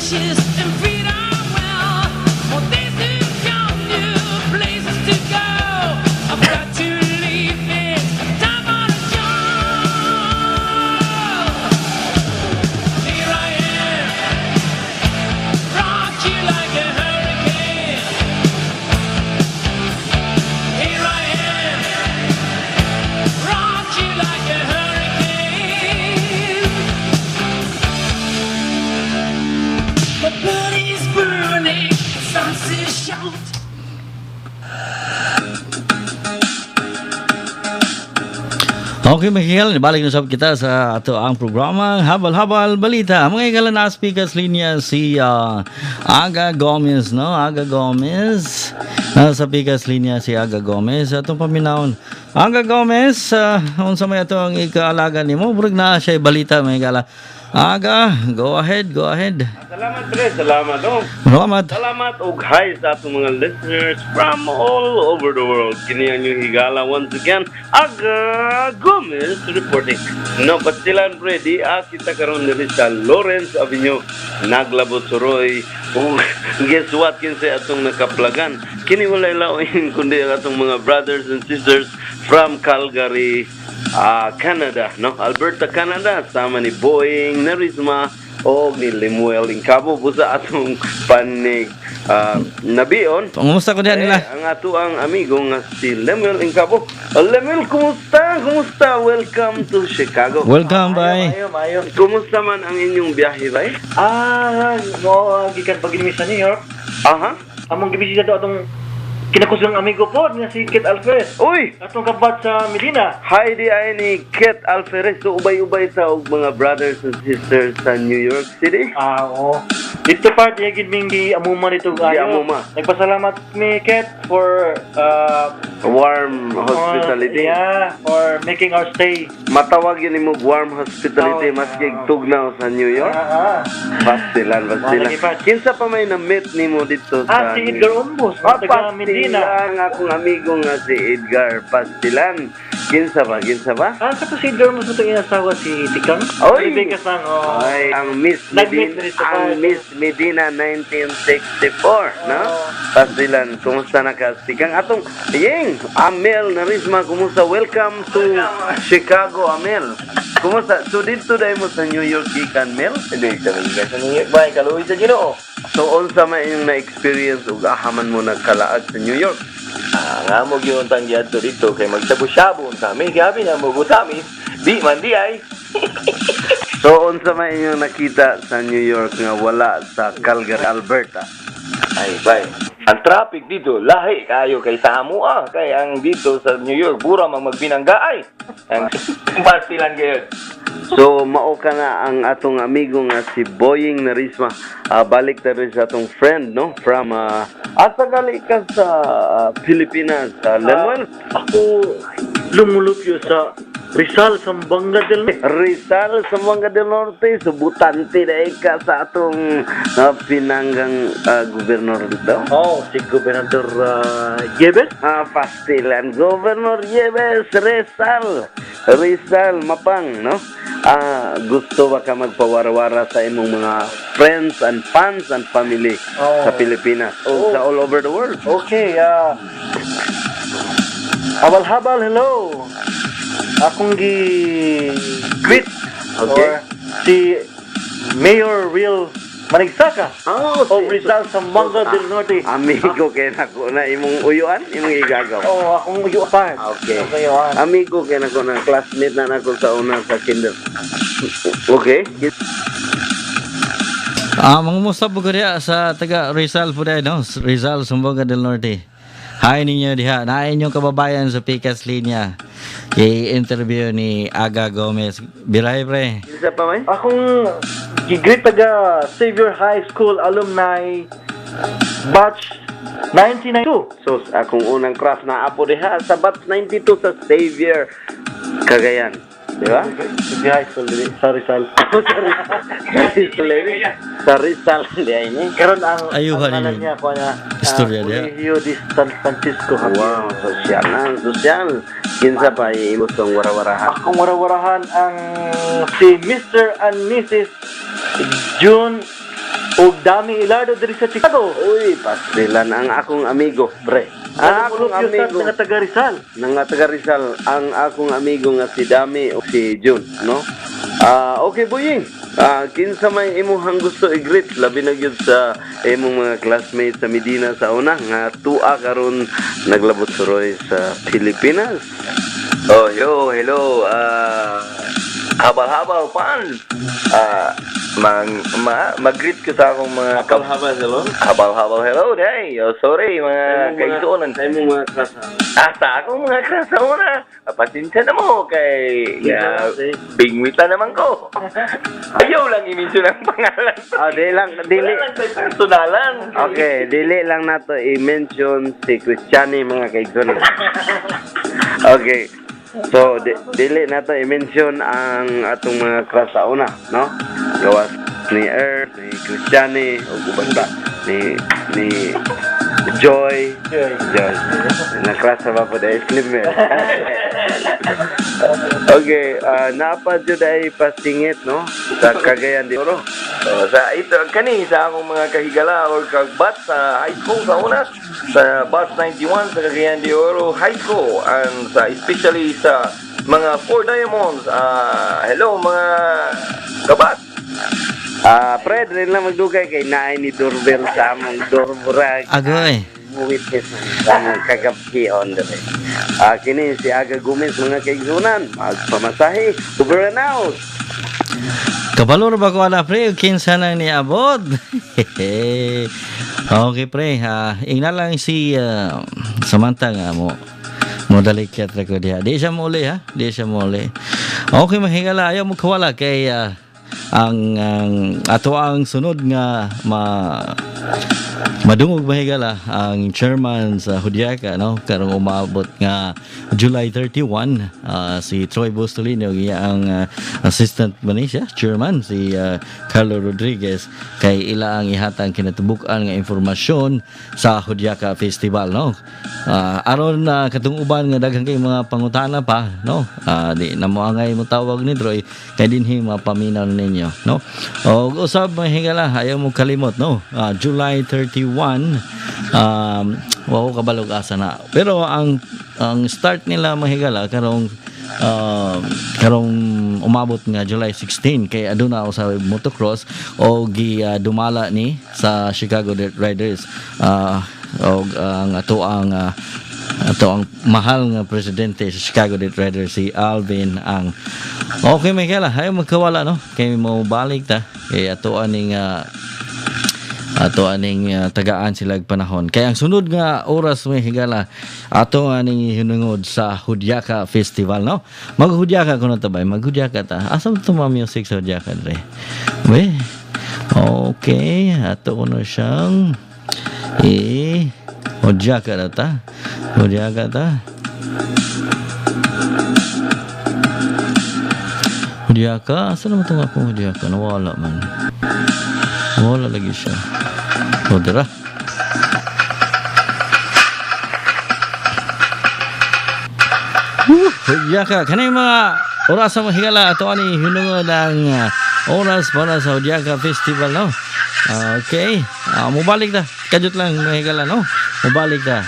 Riches and freedom well. More days to come, new places to go. I've got to leave it. Time for the show. Here I am, rock you like a hurricane. Here I am, rock you like a hurricane. My blood is burning, sun's shout. Okay, mga higala, balik na sab kita sa ato ang programa Habal-Habal Balita. Mga higala, na speakers linya si Aga Gomez, no? Aga Gomez. Nasa speakers linya si Aga Gomez. Atong paminawon. Aga Gomez, unsa may ato ang ikaalaga nimo? Murag na siya balita, mga higala. Aga, go ahead, go ahead. Salamat, pre, salamat, oh. Salamat. Salamat og hi sa atong mga listeners from all over the world. Kini ang inyong higala once again, Aga Gomez reporting. No, pastilan, pre, di kita karon diri sa Lawrence Avenue, naglabot suroy. Ug guess what, kinsa atong nakaplagan? Kini walay lain kundi ang atong mga brothers and sisters from Calgary, Canada, no? Alberta, Canada, sama ni Boeing, Narisma, o ni Lemuel Incabo, busa atong panig nabion. Kumusta ko diyan nila? Eh, ang ato ang amigo nga si Lemuel Incabo. Oh, Lemuel, kumusta? Kumusta? Welcome to Chicago. Welcome, bye. Mayo, mayo. Kumusta man ang inyong biyahe, bay? Mo gikan pag sa New York. Among gibisita do atong kinakusgang amigo po nga si Kit Alferez. Uy! Atong kabat sa Medina. Hi di ay ni Kit Alferez. So ubay-ubay sa og mga brothers and sisters sa New York City. Oo. Dito part yagid ming gi amuma dito ayo. Giamuma. Nagpasalamat mi Kit for warm hospitality. Yeah, for making our stay. Matawag yun mo warm hospitality Oh, maski tugnaw sa New York. Pastilan, pastilan. Malagi pa. Kinsa pa may na-meet nimo dito sa Si New Edgar York? Umbos, taga Medina. Pastilan, akong amigo nga si Edgar Pastilan. Kinsa ba? Kinsa ba? Sa pa si Edgar Umbos itong inasawa si Tikang? Oy! Rebecca Sang, oh. Ay, ang Miss Nag-meet Medina, na rin sa ang bahay. Miss Medina 1964, no? Pastilan, kumusta na ka? Tikang atong yeng, Amel Narisma, kumusta? Welcome to Chicago, Amel. Kumusta? So dito dahil mo sa New York gikan, Mel? Hindi, kami gikan sa New York. Bye, kaluoy sa Ginoo. So unsa man inyong na-experience ug ahaman mo nagkalaag sa New York? Nga mo gyud tang giadto dito kay magsabu-sabu unta mi, gabi na mo gutamis. Di man di ay. So unsa man inyong nakita sa New York nga wala sa Calgary, Alberta? Ay, bay. Ang traffic dito lahi kayo kay sa amo kay ang dito sa New York bura mang magbinangga ay. Ang pastilan gyud. So mao ka na ang atong amigo nga si Boying Narisma. Balik ta rin sa atong friend, no, from asa gali ka sa Pilipinas, Lemuel? Ako lumulupyo sa Rizal, Zamboanga del Norte. Rizal, Zamboanga del Norte. So butante na ka sa atong pinanggang gobernador dito. Oh, si Gobernador Yebes. Pastilan, Governor Yebes, Rizal. Rizal, mapang, no? Gusto ba ka magpawarawara sa imong mga friends and fans and family sa Pilipinas o sa all over the world? Okay, habal-habal, hello. Akong gi-greet or si Mayor Real Manigsaca of Rizal, Zamboanga del Norte. Amigo kay nako na imong uyuan, imong igagaw. Oh, akong uyuan. Okay. Akong uyuan. Amigo kay nako na classmate na nako sa una sa kinder. Okay. Mangumusta po ko diha sa taga Rizal po diha, no? Rizal, Zamboanga del Norte. Hi ninyo diha. Naa inyong kababayan sa Picas Linya. I-interview ni Aga Gomez. Biray, pre. Kinsa pa may? Akong gi-greet taga Xavier High School alumni batch 1992. So, akong unang crush na apo diha sa batch 92 sa Xavier Cagayan. Di ba? Xavier High School dili sa Rizal. Sa Rizal. Sa Rizal di ay ni. Karon ang Ayuhan ang ngalan ninyo. niya kuha niya, Istorya diha. Colegio de San Francisco Javier. Wow, sosyal na, sosyal. Kinsa pa gustong warawarahan? Akong warawarahan ang si Mr. and Mrs. June Ug Dami Ilardo diri sa Chicago. Uy, pastilan ang akong amigo, pre. Ang akong amigo nga taga Rizal. Nga taga Rizal, ang akong amigo nga si Dami o si Jun, no? Okay, Boying. Kinsa may imuhang gusto i-greet labi na gyud sa imong mga classmates sa Medina sa una nga tua karon naglabot suroy sa Pilipinas. Oh, yo, hello. Habal-habal pan. Mag-greet ko sa akong mga Habal-habal, hello. Habal-habal, hello, day. Oh, sorry, mga kaigsuonan. Sa imong mga class. Sa akong mga class sa una. Pasensya na mo kay bingwit na naman ko. Ayaw lang i-mention ang pangalan. Di lang dili. Wala lang tayo personalan. Okay, dili lang nato i-mention si Cristiani, mga kaigsuonan. Okay. So, dili nato i-mention ang atong mga class sa una, no? Gawas ni Earth, ni Cristiani, ug uban pa ni Joy. Joy. Na class sa ba po dahil slim eh. Okay, napa jud ay pasingit, no? Sa Cagayan de Oro. Oh, sa ito kani sa akong mga kahigala or kagbat sa high school sa una sa batch 91 sa Cagayan de Oro High School and sa especially sa mga Four Diamonds. Hello mga kabat. Pre, dili lang magdugay kay naay ni doorbell sa among doorbell. Agoy. Witness sa among kagabhion dere. Kini si Aga Gomez, mga kaigsunan, magpamasahe, over and out. Kabalo ra ba ko ala, pre, kinsa nang niabot? Okay, pre, ingna lang si Samantha nga mo dalikyat ra ko diha. Di siya muli ha, di siya muli. Okay, mahigala, ayaw mo kawala kay ang ato ang sunod nga madungog, mahigala, ang chairman sa Hudyaka, no, karong umabot nga July 31, si Troy Bustolino, iya ang assistant man ni siya chairman si Carlo Rodriguez, kay ila ang ihatang kinatibuk-an nga impormasyon sa Hudyaka Festival, no? Aron na katong uban nga daghan kay mga pangutana pa, no, di na mo angay mo tawag ni Troy kay dinhi mapaminaw ninyo, no? Og usab, mahigala, ayaw mo kalimot, no, July 31, wa ko kabalog asa na, pero ang start nila, mahigala, karong karong umabot nga July 16 kay aduna ako sa motocross o gi dumala ni sa Chicago Dirt Riders, og ang ato ang mahal nga presidente sa Chicago Dirt Riders, si Alvin Ang. Okay, mahigala, ayaw magkawala, no, kay mo balik ta kay ato aning tagaan sila panahon. Kaya ang sunod nga oras, may higala, ato aning hinungod sa Hudyaka Festival, no? Maghudyaka kuno ta bay, maghudyaka ta. Asa to mga music sa Hudyaka dre? We. Okay, ato kuno siyang Hudyaka na ta. Hudyaka ta. Hudyaka, asa naman itong akong Hudyaka? Nawala man. Wala lagi siya. O, dira. Hudyaka. Kanay mga oras sa mahigala. Ato ani hinungod ang oras para sa Hudyaka Festival, no? Okay. Mubalik ta. Kajut lang, mahigala, no? Mubalik ta.